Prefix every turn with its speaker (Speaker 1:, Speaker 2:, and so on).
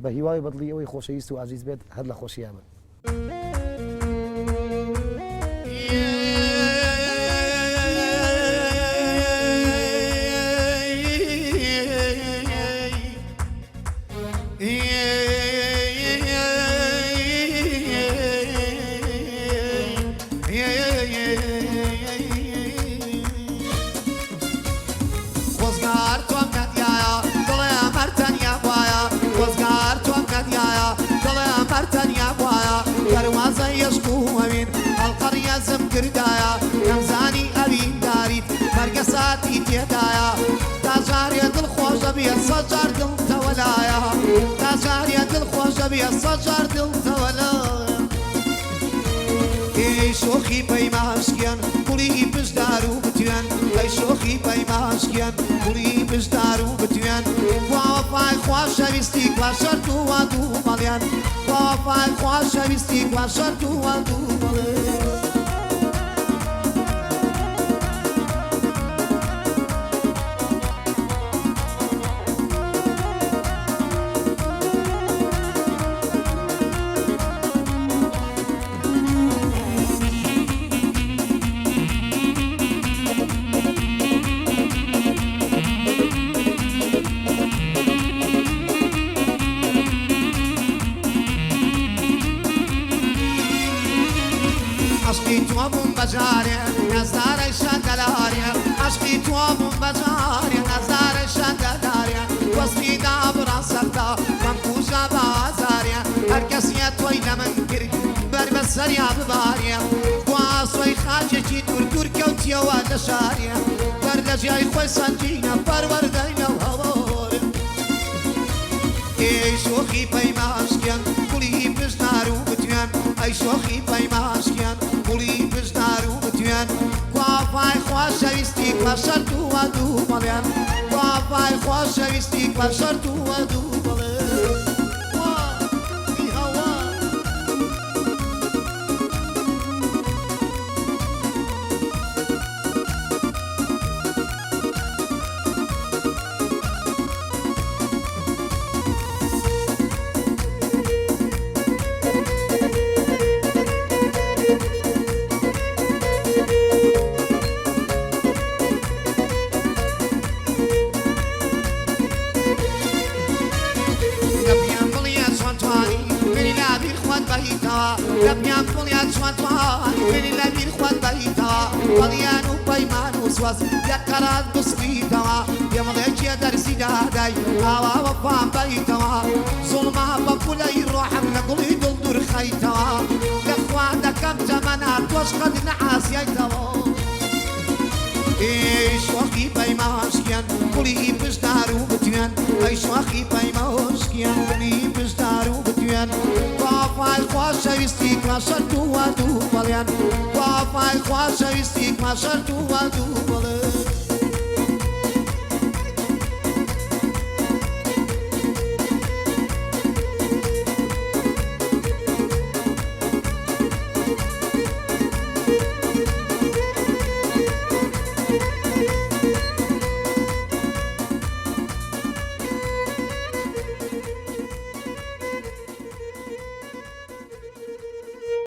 Speaker 1: بە هیوای بەدڵی ئەوەی خۆشەویست و ئازیز بێت هەر لە خۆشییا بن.
Speaker 2: خۆزگە هەر تۆم نەدیایە دڵم هەر تەنیا بوایە خۆزگە هەر تۆم نەدیایە دڵم هەر تەنیا بوایە دەروازەی عشق و ئەوین هەڵقەڕیەزم کردایە نەمزانی ئەوینداریت مەرگەساتی تێدایە تا جارێ دڵ خۆش دەبێ سەد جار دڵ تەوەلایە تا جارێ دڵ خۆش دەبێ سەد جار دڵ تەوەلایە. ئەی شۆخی پەیماشکیان گوڵی پشدار و بتوێن ئەی شۆخی پەیماشکیان گوڵی پشدار و بتوێن وا وەفای خۆشەویستی کوا شەرت و واد و بەڵێن وا وەفای خۆشەویستی کوا شەرت و واد و بەڵێن. عەشقی تۆ بووم بە جارێ نازدارەی شەندەلارێ عەشقی تۆ بووم بە جارێ نازدارەی شەندەلارێ وەسفی دابڕان سەختە مەمکوژە بە ئازارێ هەر کەسیە تۆی لە من کرد بەر بە سەریا ببارێ بۆ ئاسۆی خاکێکی دوور دوور کەوتیەوە لە شارێ بەر لە جیای خۆی سەنگینە پەروەردەی ناو هەوارێ ئەی شۆخی پەیماشکیان گوڵی پشت نار و بتوێن ئەی شۆخی پەیماشکیان گوڵی پشت نار و بتوێن کوا وەفای خۆشەویستی کوا شەرت و وەعد و بەڵێن کوا وەفای خۆشەویستی کوا شەرت و وەعد و بەڵێن وا ئی هەوا. دەبیان بڵیە چۆن توانی منی لەبیر خۆت بەیتەوە دەبیان بڵیە چۆن توانی منی لەبیر خۆت بەیتەوە بەڵیان و پەیمان و سوەز یەک قەرات بسڕیتەوە پێمڵێ کێ دەرسی دادای ئاوا وەفام بەیتەوە زوڵما بە پولەی ڕۆحم لە گوڵی دڵ دوور خەیتەوە لە خوا دەکەم تەمەنا تۆش قەت نەعاسیایتەوە ئەی شۆخی پەیماشکیان گوڵی پشت نار و بتوێن ئەی شۆخی پەیماشکیان گوڵی پشت نار و بتوێن کوا وەفای خۆشەویستی کوا شەرت و وەعد و بەڵێن کوا وەفای خۆشەویستی کوا شەرت و وەعد و بەڵێن.